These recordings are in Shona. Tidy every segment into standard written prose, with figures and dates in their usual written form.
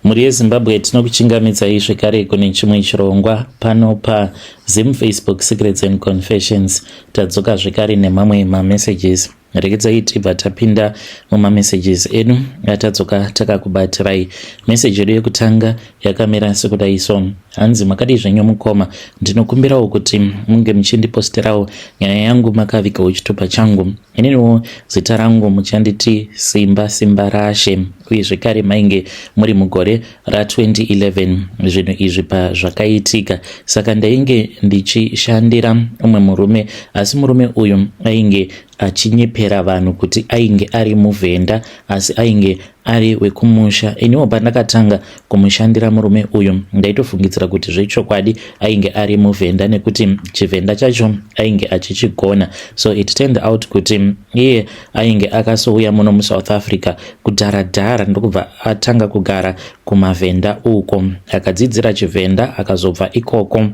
Mhuri yeZimbabwe, tinokuchingamidzai zvekare kune chimwe chirongwa pano paZim Facebook Secrets and Confessions. Tadzoka zvekare nemamwe mamessages. Regedzai tibva tapinda mumamessages edu atadzoka takakubatirai. Message yedu yekutanga yakamira sekudai so. Hanzi, makadii zvenyu mukoma? Ndinokumbirawo kuti munge muchindiposterawo nyaya yangu makavigawo chitupa changu. Ininiwo zita rangu muchanditi Simba, Simba Rashe, uye zvekare mainge muri mugore ra2011 zvinhu izvi pazvakaitika. Saka ndainge ndichishandira umwe murume, asi murume uyu ainge achinyepera vanhu kuti ainge ari muvhenda, asi ainge ari wekumusha. Iniwo pandakatanga kumushandira murume uyu, ndaitofungidzira kuti zvechokwadi ainge ari muvhenda, nekuti chivhenda chacho ainge achichigona. So it turned out kuti iye ainge akasouya muno muSouth Africa kudhara-dhara, ndokubva atanga kugara kumavhenda uko, akadzidzira chivhenda, akazobva ikoko,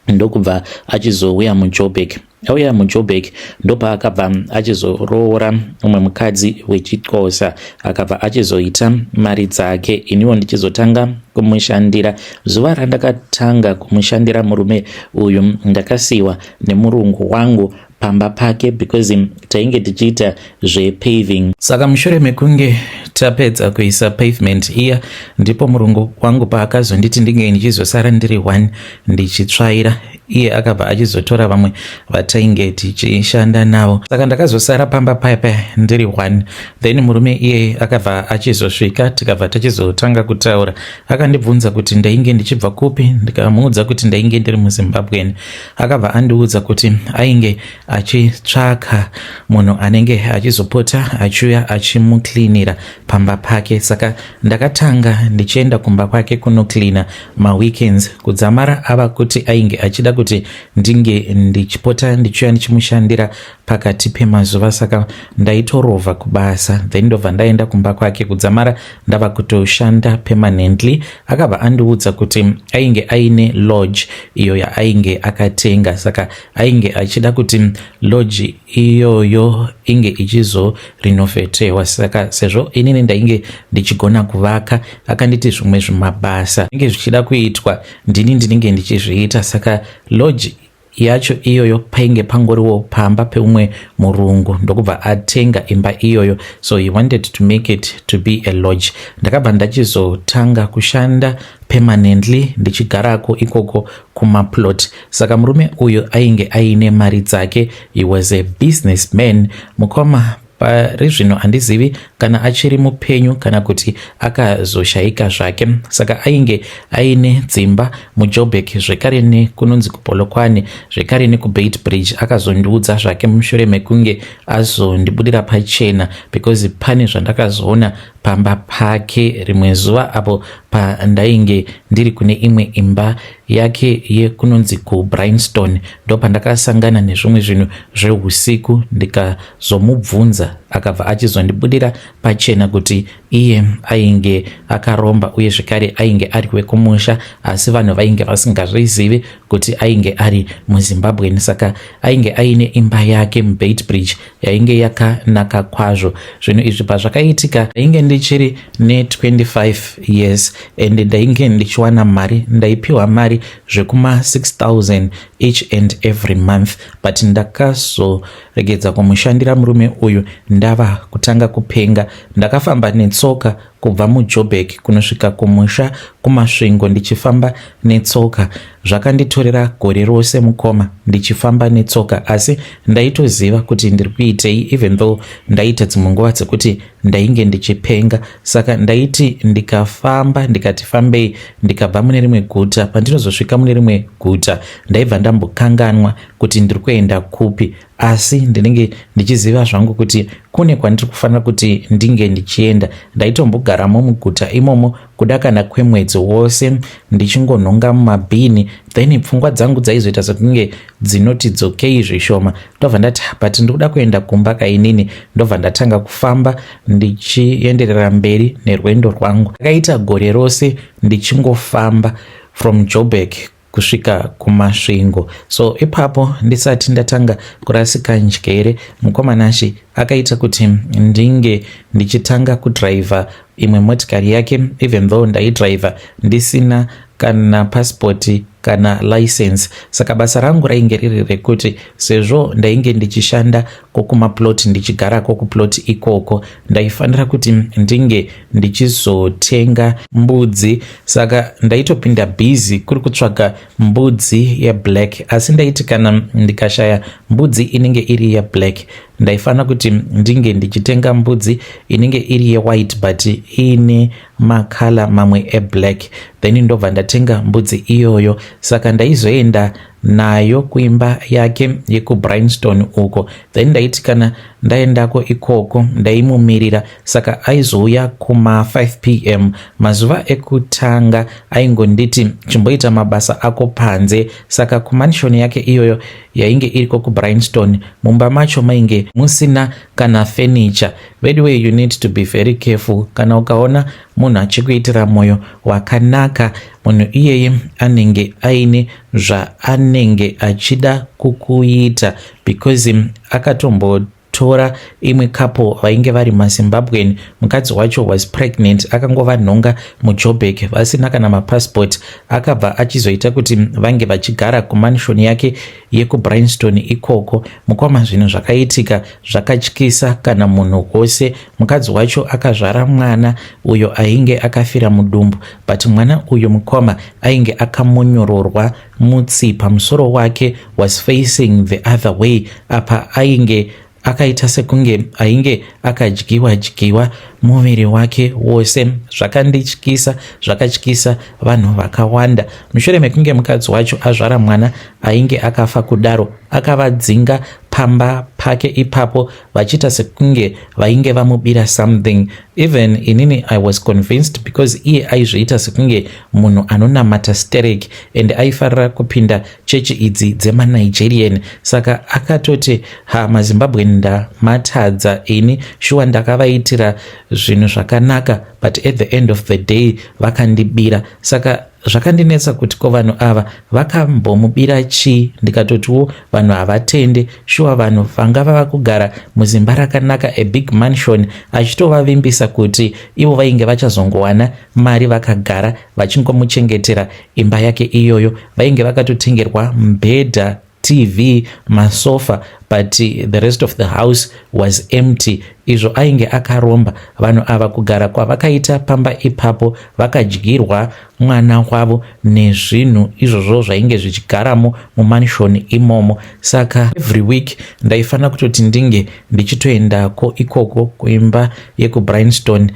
ndokubva achizouya muJoburg. Auya muJoburg, ndopaakabva achizoroora umwe mukadzi wechiXhosa, akabva achizoita mari dzake, iniwo ndichizotanga kumushandira. Zuva randakatanga kumushandira murume uyu, ndakasiyiwa nemurungu wangu pamba pake because tainge tichiita zvepaving. Saka mushure mekunge tapedza kuisa pavement iya, ndipo murungu wangu paakazonditi ndinge ndichizosara ndiri one ndichitsvaira. Iye akabva achizotora vamwe vatainge tichishanda navo. Saka ndakazosara pamba paya paya ndiri one. Then murume iyeye akabva achizosvika, tikabva tachizotanga kutaura. Akandibvunza kuti ndainge ndichibva kupi, ndikamuudza kuti ndainge ndiri muZimbabweni. Akabva andiudza kuti ainge achitsvaka munhu anenge achizopota achiuya achimucleanira pamba pake. Saka ndakatanga ndichienda kumba kwake kunocleana maweekends, kudzamara ava kuti ainge achida kuti ndinge ndichipota ndichiuya ndichimushandira pakati pemazuva. Saka ndaitorovha kubasa, then ndobva ndaenda kumba kwake, kudzamara ndava kutoshanda permanently. Akabva andiudza kuti ainge aine lodge iyo yaainge akatenga, saka ainge achida kuti lodge iyoyo inge ichizorenovatewa. Saka sezvo inini ndainge ndichigona kuvaka, akanditi zvimwe zvimabasa inge zvichida kuitwa ndini ndinenge ndichizviita. Saka lodge yacho iyoyo painge pangoriwo pamba peumwe murungu, ndokubva atenga imba iyoyo, so he wanted to make it to be a lodge. Ndakabva ndachizotanga kushanda permanently ndichigarako ikoko kumaplot. Saka murume uyu ainge aine mari dzake. He was a businessman, mukoma. Pari zvino handizivi kana achiri mupenyu kana kuti akazoshayika zvake. Saka ainge aine dzimba muJoburg, zvekare nekunonzi kuPolokwane, zvekare nekuBeitbridge. Akazondiudza zvake mushure mekunge azondibudira pachena, because pane zvandakazoona pamba pake rimwe zuva apo pandainge ndiri kune imwe imba yake yekunonzi kuBryanston. Ndo pandakasangana nezvimwe zvinhu zveusiku, ndikazomubvunza, akabva achizondibudira pachena kuti iye ainge akaromba, uye zvekare ainge ari wekumusha, asi vanhu vainge vasingazvizivi kuti ainge ari muZimbabweni. Saka ainge aine imba yake muBeitbridge yainge yakanaka kwazvo. Zvinhu izvi pazvakaitika, ndainge ndichiri ne25 years and ndainge ndichiwana mari, ndaipiwa mari zvekuma 6000 each and every month, but ndakazoregedza kumushandira murume uyu ndava kutanga kupenga. Ndakafamba netsoka kubva muJoburg kunosvika kumusha kuMasvingo, ndichifamba netsoka. Zvakanditorera gore rose, mukoma, ndichifamba netsoka, asi ndaitoziva kuti ndiri kuitei, even though ndaita dzimwe nguva dzekuti ndainge ndichipenga. Saka ndaiti ndikafamba, ndikati fambei, ndikabva mune rimwe guta, pandinozosvika mune rimwe guta ndaibva ndambokanganwa kuti ndiri kuenda kupi, asi ndinenge ndichiziva zvangu kuti kune kwandiri kufanira kuti ndinge ndichienda. Ndaitombogaramo muguta imomo kuda kana kwemwedzi wose, ndichingonhonga mumabhini. Then pfungwa dzangu dzaizoita sekunge dzinoti dzokei zvishoma, ndobva ndati, "But ndikuda kuenda kumba kainini." Ndobva ndatanga kufamba ndichienderera mberi nerwendo rwangu. Ndakaita gore rose ndichingofamba from Joburg. kusvika kuMasvingo. So ipapo ndisati ndatanga kurasika njere, mukoma Nashe akaita kuti ndinge ndichitanga kudhiraivha imwe motikari yake, even though ndaidhiraivha ndisina kana pasipoti kana license. Saka basa rangu rainge riri rekuti sezvo ndainge ndichishanda kokumaplot, ndichigarako kuplot ikoko, ndaifanira kuti ndinge ndichizotenga mbudzi. Saka ndaitopinda busy kuri kutsvaga mbudzi yeblack, asi ndaiti kana ndikashaya mbudzi inenge iri yeblack, ndaifanira kuti ndinge ndichitenga mbudzi inenge iri yewhite but iine macolour mamwe eblack, then ndobva ndatenga mbudzi iyoyo. Saka ndaizoenda nayo kuimba yake yekuBryanston uko, then ndaiti kana ndaendako ikoko ndaimumirira. Saka aizouya kuma5 p.m. Mazuva ekutanga aingonditi, "Chimboita mabasa ako panze." Saka kumansion yake iyoyo yainge iriko kuBryanston, mumba macho mainge musina kana furniture. Anyway, you need to be very careful. Kana ukaona munhu achikuitira mwoyo wakanaka, munhu iyeye anenge aine zvaanenge achida kukuita, because akatombotora imwe couple vainge vari maZimbabwean. Mukadzi wacho was pregnant, akangovanhonga muJoburg vasina kana mapassport. Akabva achizoita kuti vange vachigara kumansion yake yekuBryanston ikoko. Mukoma, zvinhu zvakaitika zvakatyisa kana munhu wose. Mukadzi wacho akazvara mwana uyo ainge akafira mudumbu, but mwana uyu, mukoma, ainge akamonyororwa mutsipa. Musoro wake was facing the other way. Apa ainge akaita sekunge ainge akadyiwa dyiwa muviri wake wose. Zvakandityisa, zvakatyisa vanhu vakawanda. Mushure mekunge mukadzi wacho azvara mwana ainge akafa kudaro, akavadzinga pamba pake ipapo, vachiita sekunge vainge vamubira something. Even inini I was convinced, because iye aizviita sekunge munhu anonamata sterek and aifarira kupinda chechi idzi dzemaNigerian. Saka akatoti, "Ha, maZimbabwe ndamatadza ini, shuwa ndakavaitira zvinhu zvakanaka, but at the end of the day vakandibira." Saka zvakandinetsa kuti ko vanhu ava vakambomubira chii? Ndikatotiwo vanhu havatende shuwa, vanhu vanga vava kugara muzimba rakanaka, a big mansion, achitovavimbisa kuti ivo vainge vachazongowana mari vakagara vachingomuchengetera imba yake iyoyo. Vainge vakatotengerwa mbhedha, TV, masofa, but the rest of the house was empty. Izvo ainge akaromba. Vanhu ava, kugara kwavakaita pamba ipapo, vakadyirwa mwana wavo nezvinhu izvozvo zvainge zvichigaramo mumansion imomo. Saka every week ndaifanira kutoti ndinge ndichitoendako ikoko kuimba yekuBryanston,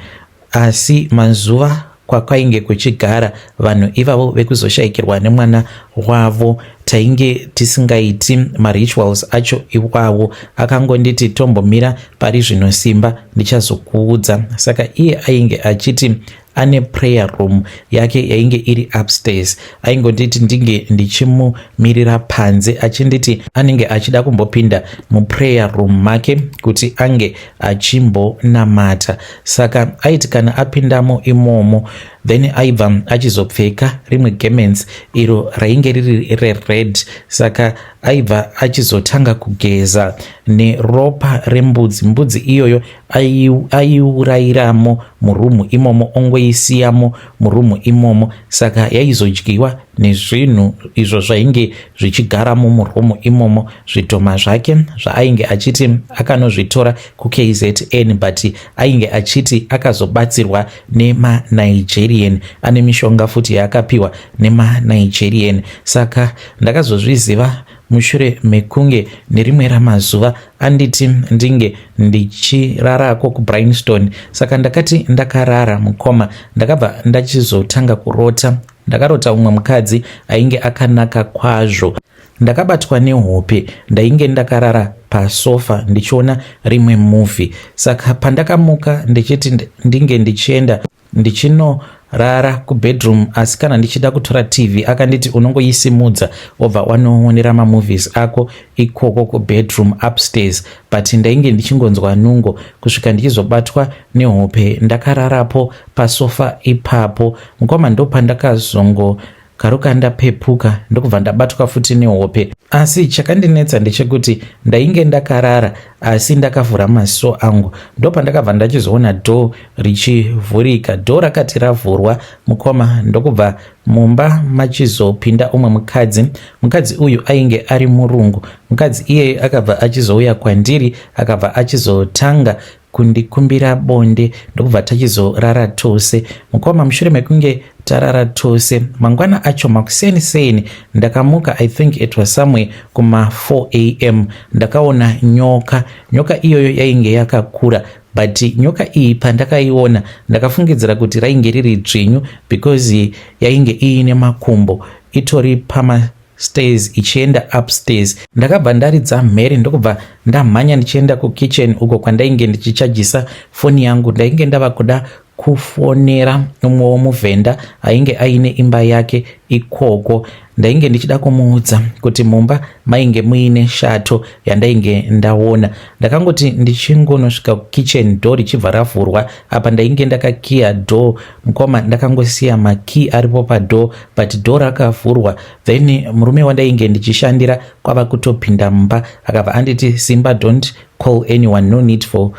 asi mazuva kwakwainge kuchigara vanhu ivavo vekuzoshayikirwa nemwana wavo, tainge tisingaiti marituals acho iwawo. Akangonditi, "Tombomira pari zvino, Simba, ndichazokuudza." Saka iye ainge achiti ane prayer room yake yainge iri upstairs. Aingonditi ndinge ndichimumirira panze, achinditi anenge achida kumbopinda muprayer room make kuti ange achimbonamata. Saka aiti kana apindamo imomo, then aibva achizopfeka rimwe garments iro rainge riri rered. Saka aibva achizotanga kugeza neropa rembudzi. Mbudzi iyoyo aiurayiramo murumu imomo, ongoisiyamo murumu imomo. Saka yaizodyiwa nezvinhu izvo zvainge zvichigaramo murumu imomo, zvidhoma zvake zvaainge achiti akanozvitora kuKZN, but ainge achiti akazobatsirwa nemaNigerian, ane mishonga futi yaakapiwa nemaNigerian. Saka ndakazozviziva mushure mekunge nerimwe ramazuva anditi ndinge ndichirarako kuBryanston. Saka ndakati ndakarara, mukoma, ndakabva ndachizotanga kurota. Ndakarota umwe mukadzi ainge akanaka kwazvo. Ndakabatwa nehope, ndainge ndakarara pasofa ndichiona rimwe movie. Saka pandakamuka ndichiti ndinge ndichienda ndichinorara kubedroom, asi kana ndichida kutora TV, akanditi, "Unongoisimudza wobva wanoonera mamovies ako ikoko kubedroom upstairs." But ndainge ndichingonzwa nungo kusvika ndichizobatwa nehope ndakararapo pasofa ipapo. Mukoma, ndopandakazongo Karuka ndapepuka ndokubva ndabatwa futi nehope. Asi chakandinetsa ndechekuti ndainge ndakarara asi ndakavhura maziso angu. Ndopandakabva ndachizoona door richivhurika. Door rakati ravhurwa mukoma ndokubva mumba machizopinda umwe mukadzi. Mukadzi uyu ainge ari murungu. Mukadzi iyeye akabva achizouya kwandiri akabva achizotanga kundikumbira bonde ndokubva tachizorara tose mukoma. Mushure mekunge tarara tose, mangwana acho makuseni seni ndakamuka, I think it was somewhere kuma 4 am, ndakaona nyoka. Nyoka iyoyo yainge yakakura, but nyoka iyi pandakaiona ndakafungidzira kuti rainge riri dzvinyu because yainge iine makumbo, itori pama stairs ichienda upstairs. Ndakabva ndaridza mhere ndokubva ndamhanya ndichienda kukitchen uko kwandainge ndichichajisa foni yangu. Ndainge ndava kuda kufonera umwe womuvhenda ainge aine imba yake ikoko. Ndainge ndichida kumuudza kuti mumba mainge muine shato yandainge ndaona. Ndakangoti ndichingonosvika kukitchen, door richibva ravhurwa. Apa ndainge ndakakiya door mukoma, ndakangosiya makey aripo padoor, but door rakavhurwa. Then murume wandainge ndichishandira kwava kutopinda mumba, akabva anditi, "Simba, don't call anyone, no need for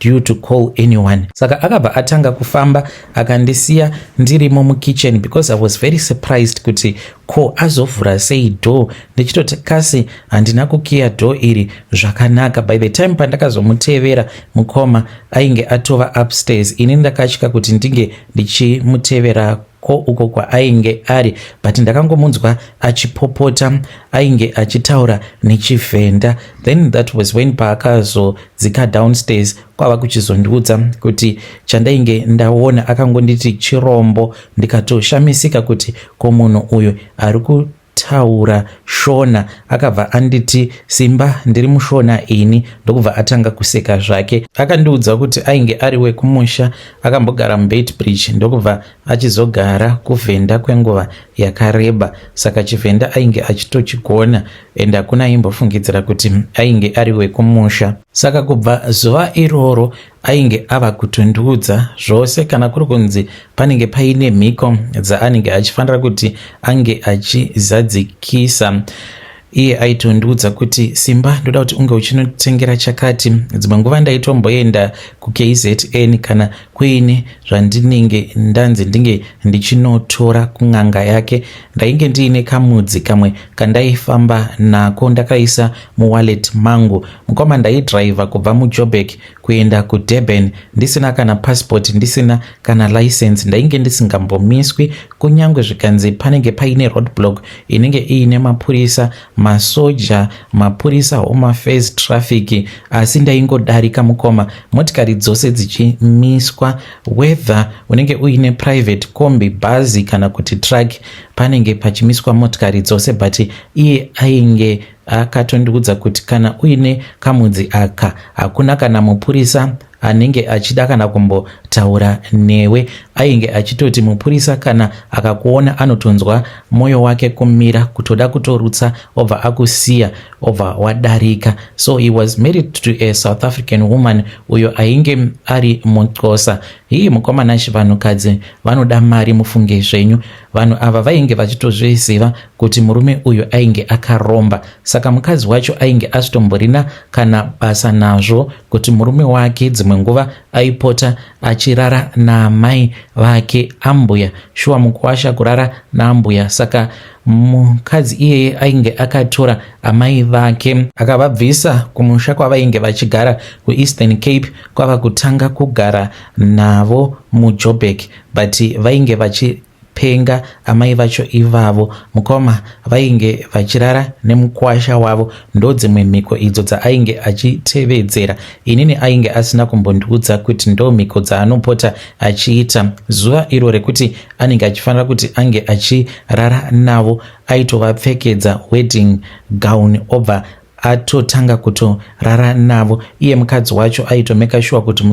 you to call anyone." Saka akabva atanga kufamba akandisiya ndirimo mukitchen because I was very surprised kuti ko azovhura sei door, ndichitoti kasi handina kukiya door iri zvakanaka. By the time pandakazomutevera mukoma, ainge atova upstairs. Ini ndakatya kuti ndinge ndichimutevera ko uko kwaainge ari, but ndakangomunzwa achipopota, ainge achitaura nechivhenda. Then that was when paakazodzika downstairs kwava kuchizondiudza kuti chandainge ndaona, akangonditi chirombo. Ndikatoshamisika kuti ko munhu uyu ari kutaura Shona. Akabva anditi, "Simba, ndiri muShona ini." Ndokubva atanga kuseka zvake. Akandiudza kuti ainge ari wekumusha, akambogara muBeitbridge, ndokubva achizogara kuVhenda kwenguva yakareba, saka chiVhenda ainge achitochigona and hakuna aimbofungidzira kuti ainge ari wekumusha. Saka kubva zuva iroro ainge ava kutondiudza zvose, kana kuri kunzi panenge paine mhiko dzaanenge achifanira kuti ange achizadzikisa, iye aitondiudza kuti, "Simba, ndoda kuti unge uchinotengera chakati." Dzimwe nguva ndaitomboenda kuKZN kana kuine zvandinenge ndanzi ndinge ndichinotora kun'anga yake. Ndainge ndiine kamudzi kamwe kandaifamba nako, ndakaisa muwallet mangu mukoma. Ndaidhiraivha kubva muJoburg kuenda kuDurban ndisina kana passport, ndisina kana license. Ndainge ndisingambomiswi, kunyange zvikanzi panenge paine roadblock inenge iine mapurisa, masoja, mapurisa, home affairs, traffic, asi ndaingodarika mukoma, motikari dzose dzichimiswa. Whether unenge uine private kombi, bhazi kana kuti truck, panenge pachimiswa motikari dzose. But iye ainge akatondiudza kuti kana uine kamudzi aka, hakuna kana mupurisa anenge achida kana kumbotaura newe. Ainge achitoti mupurisa kana akakuona anotonzwa mwoyo wake kumira, kutoda kutorutsa, obva akusiya, obva wadarika. So he was married to a South African woman uyo ainge ari muXhosa. Hii mukomana, vanhukadzi vanoda mari, mufunge zvenyu. Vanhu ava vainge vachitozviziva kuti murume uyu ainge akaromba, saka mukadzi wacho ainge asitomborina kana basa nazvo kuti murume wake dzimwe nguva aipota achirara naamai vake, ambuya. Shuwa, mukuwasha kurara naambuya? Saka mukadzi iyeye ainge akatora amai vake, akavabvisa kumusha kwavainge vachigara kuEastern Cape, kwava kutanga kugara navo muJoburg, but vainge vachipenga amai vacho ivavo mukoma, vainge vachirara nemukwasha wavo. Ndo dzimwe mhiko idzo dzaainge achitevedzera. Inini ainge asina kumbondiudza kuti ndo mhiko dzaanopota achiita. Zuva iro rekuti anenge achifanira kuti ange achirara navo, aitovapfekedza wedding gown, obva atotanga kutorara navo. Iye mukadzi wacho aitomeka sure kuti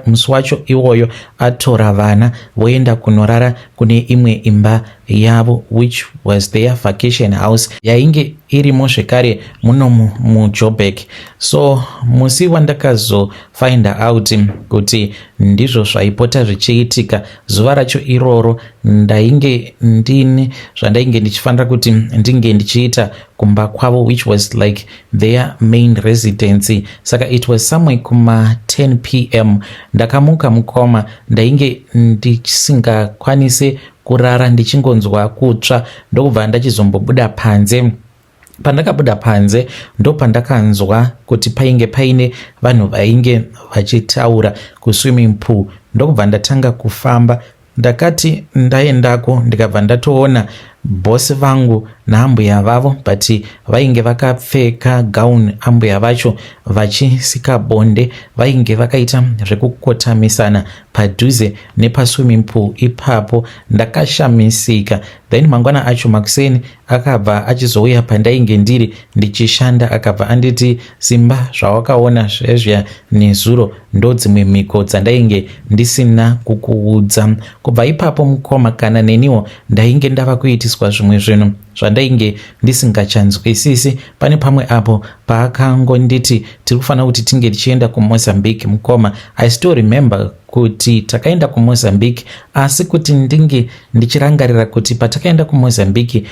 musi wacho iwoyo atora vana, voenda kunorara kune imwe imba. yavo, which was their vacation house yainge irimo zvekare munomu muJoburg. So musi wandakazofind out kuti ndizvo zvaipota zvichiitika, zuva racho iroro ndainge ndine zvandainge ndichifanira kuti ndinge ndichiita kumba kwavo, which was like their main residency. Saka it was somewhere kuma 10 p.m. Ndakamuka, mukoma, ndainge ndisingakwanisi kurara, ndichingonzwa kutsva, ndokubva ndachizombobuda panze. Pandakabuda panze, ndopandakanzwa kuti painge paine vanhu vainge vachitaura kuswimming pool, ndokubva ndatanga kufamba. Ndakati ndaendako, ndikabva ndatoona bhosi vangu naambuya vavo, but vainge vakapfeka gown, ambuya vacho vachisika bonde, vainge vakaita zvekukotamisana padhuze nepaswimming pool ipapo. Ndakashamisika. Then mangwana acho makuseni akabva achizouya pandainge ndiri ndichishanda, akabva anditi, "Simba, zvawakaona zvezvya nezuro ndo dzimwe mhiko dzandainge ndisina kukuudza." Kubva ipapo, mukoma, kana neniwo ndainge ndava kuitiswa zvimwe zvinhu zvandainge ndisingachanzwisisi. Pane pamwe apo paakangonditi tiri kufanira kuti tinge tichienda kuMozambique. Mukoma, I still remember kuti takaenda kuMozambique, asi kuti ndinge ndichirangarira kuti patakaenda kuMozambique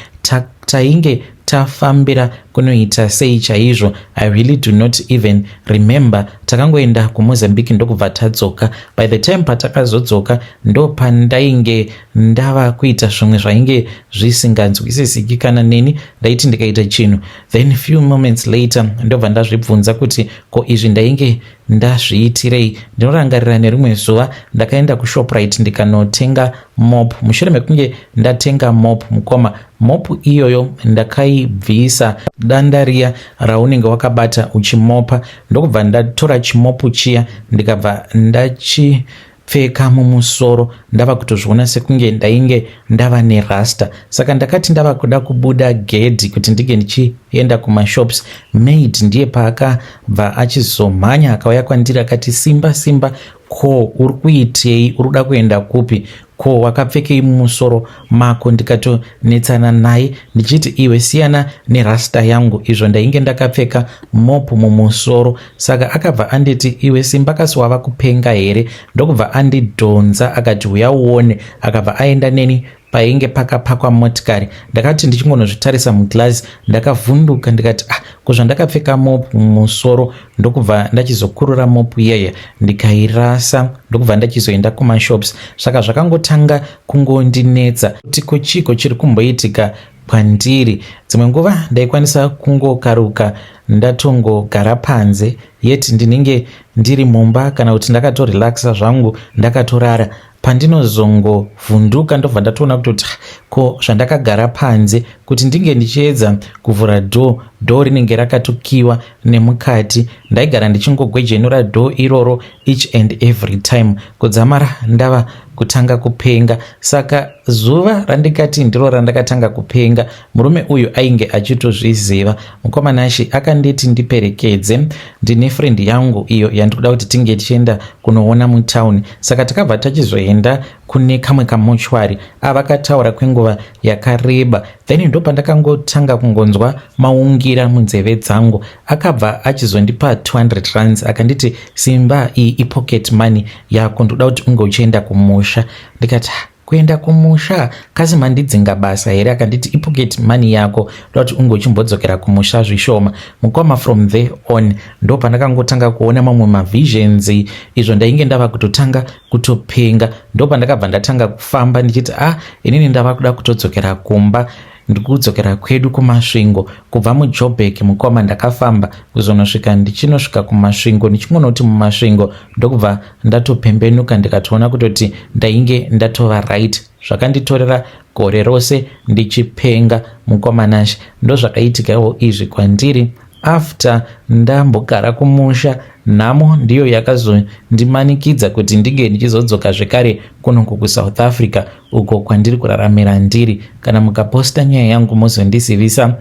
tainge tafambira kunoita sei chaizvo, I really do not even remember. Takangoenda kuMozambique ndokubva tadzoka. By the time patakazodzoka, ndo pandainge ndava kuita zvimwe zvainge zvisinganzwisisiki. Kana neni ndaiti ndikaita chinhu, then few moments later ndobva ndazvibvunza kuti ko izvi ndainge ndazviitirei? Ndinorangarira nerimwe zuva ndakaenda kuShoprite ndikanotenga mop. Mushure mekunge ndatenga mop, mukoma, mop iyoyo ndakaibvisa danda riya raunenge wakabata uchimopa, ndokubva ndatora chimopu chiya, ndikabva ndachipfeka mumusoro, ndava kutozviona sekunge ndainge ndava nerasta. Saka ndakati ndava kuda kubuda gedhi kuti ndinge ndichienda kumashops, maid ndiye paakabva achizomhanya akauya kwandiri akati, "Simba, Simba, ko uri kuitei? Uri kuda kuenda kupi? Ko wakapfekei mumusoro mako?" Ndikatonetsana naye ndichiti, "Iwe, siyana nerasta yangu, izvo ndainge ndakapfeka mop mumusoro." Saka akabva anditi, "Iwe Simba, kasi wava kupenga here?" Ndokubva andidhonza akati, "Uya uone." Akabva aenda neni painge pakapakwa motikari. Ndakati ndichingonozvitarisa muglass, ndakavhunduka, ndikati, "Ah, ko zvandakapfeka mop mumusoro?" Ndokubva ndachizokurura mop iyeye, ndikairasa, ndokubva ndachizoenda kumashops. Saka zvakangotanga kungondinetsa kuti ko chiko chiri kumboitika kwandiri? Dzimwe nguva ndaikwanisa kungokaruka ndatongogara panze, yet ndinenge ndiri mumba kana kuti ndakatorelaxa zvangu, ndakatorara. Pandinozongovhunduka, ndobva ndatoona kutoti ko zvandakagara panze, kuti ndinge ndichiedza kuvhura door, door rinenge rakatokiwa nemukati. Ndaigara ndichingogwejenura door iroro each and every time, kudzamara ndava kutanga kupenga. Saka zuva randikati ndiro randakatanga kupenga, murume uyu ainge achitozviziva. Mukomanashi akanditi ndiperekedze, ndine friend yangu iyo yandikuda kuti tinge tichienda kunoona mutauni. Saka takabva tachizoenda kune kamwe kamochwari avakataura kwenguva yakareba. Then ndopandakangotanga kungonzwa maungira munzeve dzangu. Akabva achizondipa 200 rands, akanditi, "Simba, iyi ipocket money yako, ndoda kuti unge uchienda kumusha." Ndikati, "Kuenda kumusha? Kasi mandidzinga basa here?" Akanditi, "Ipocket money yako, ndoda kuti unge uchimbodzokera kumusha zvishoma." Mukoma, from there on ndo pandakangotanga kuona mamwe mavisions, izvo ndainge ndava kutotanga kutopenga. Ndo pandakabva ndatanga kufamba ndichiti, "Ah, inini ndava kuda kutodzokera kumba, ndikudzokera kwedu kuMasvingo." Kubva muJoburg, mukoma, ndakafamba kuzonosvika, ndichinosvika kuMasvingo, ndichingonoti muMasvingo, ndokubva ndatopembenuka, ndikatoona kutoti ndainge ndatova right. Zvakanditorera gore rose ndichipenga. Mukomanashe, ndozvakaitikawo izvi kwandiri after ndambogara kumusha. Nhamo ndiyo yakazondimanikidza kuti ndinge ndichizodzoka zvekare kunoku kuSouth Africa, uko kwandiri kuraramira ndiri. Kana mukaposta nyaya yangu, mozondizivisa,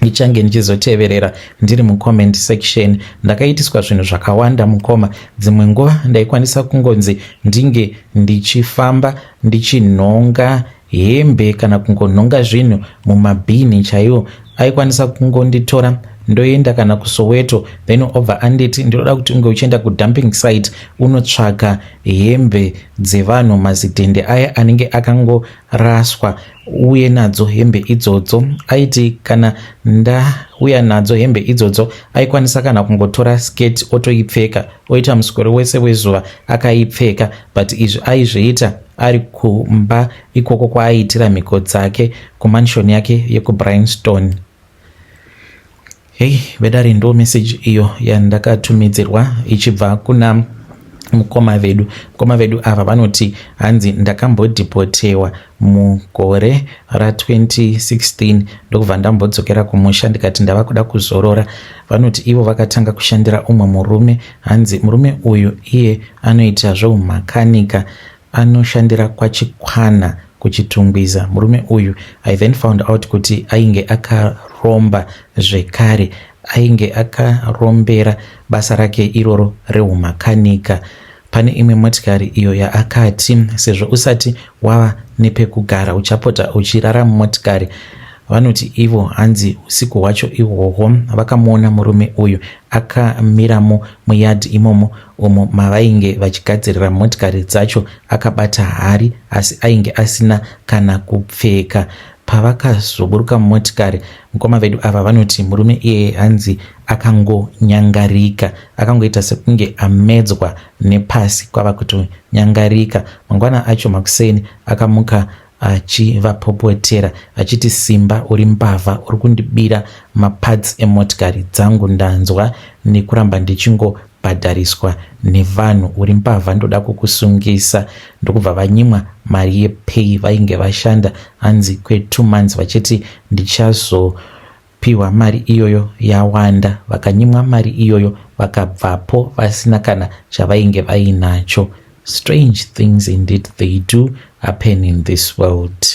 ndichange ndichizoteverera ndiri mucomment section. Ndakaitiswa zvinhu zvakawanda, mukoma. Dzimwe nguva ndaikwanisa kungonzi ndinge ndichifamba ndichinhonga. hembe kana kungonhonga zvinhu mumabhini chaiwo. Aikwanisa kungonditora ndoenda kana kuSoweto, then obva anditi ndinoda kuti unge uchienda kudumping site unotsvaga hembe dzevanhu, mazidhende aya anenge akangoraswa, uye nadzo hembe idzodzo. Aiti kana ndauya nadzo hembe idzodzo, aikwanisa kana kungotora sketi otoipfeka, oita muswero wese wezuva akaipfeka. But izvi aizviita ari kumba ikoko kwaaiitira mhiko dzake, kumansion yake yekuBryanston. Hei vedare, ndo message iyo yandakatumidzirwa ichibva kuna mukoma vedu. Mukoma vedu ava vanoti hanzi ndakambodeportewa mugore ra2016, ndokubva ndambodzokera kumusha, ndikati ndava kuda kuzorora. Vanoti ivo vakatanga kushandira umwe murume. Hanzi murume uyu iye anoita zveumakanika, anoshandira kwaChikwana kuChitungwiza. Murume uyu, I then found out kuti ainge akaromba zvekare, ainge akarombera basa rake iroro reumakanika. Pane imwe motikari iyo yaakati sezvo usati wava nepekugara, uchapota uchirara mumotikari. Vanoti ivo hanzi usiku hwacho ihwohwo vakamuona murume uyu akamiramo muyadhi imomo, umo mavainge vachigadzirira motikari dzacho, akabata hari, asi ainge asina kana kupfeka. Pavakazoburuka mumotikari, mukoma vedu ava vanoti murume iyeye hanzi akangonyangarika, akangoita sekunge amedzwa nepasi, kwava kutonyangarika. Mangwana acho makuseni akamuka achivapopotera achiti, "Simba, uri mbavha, uri kundibira maparts emotikari dzangu. Ndanzwa nekuramba ndichingobhadhariswa nevanhu. Uri mbavha, ndoda kukusungisa." Ndokubva vanyimwa mari yepay vainge vashanda hanzi kwe2 months, vachiti ndichazopiwa mari iyoyo yawanda. Vakanyimwa mari iyoyo, vakabvapo vasina kana chavainge vainacho. Strange things indeed, they do happen in this world.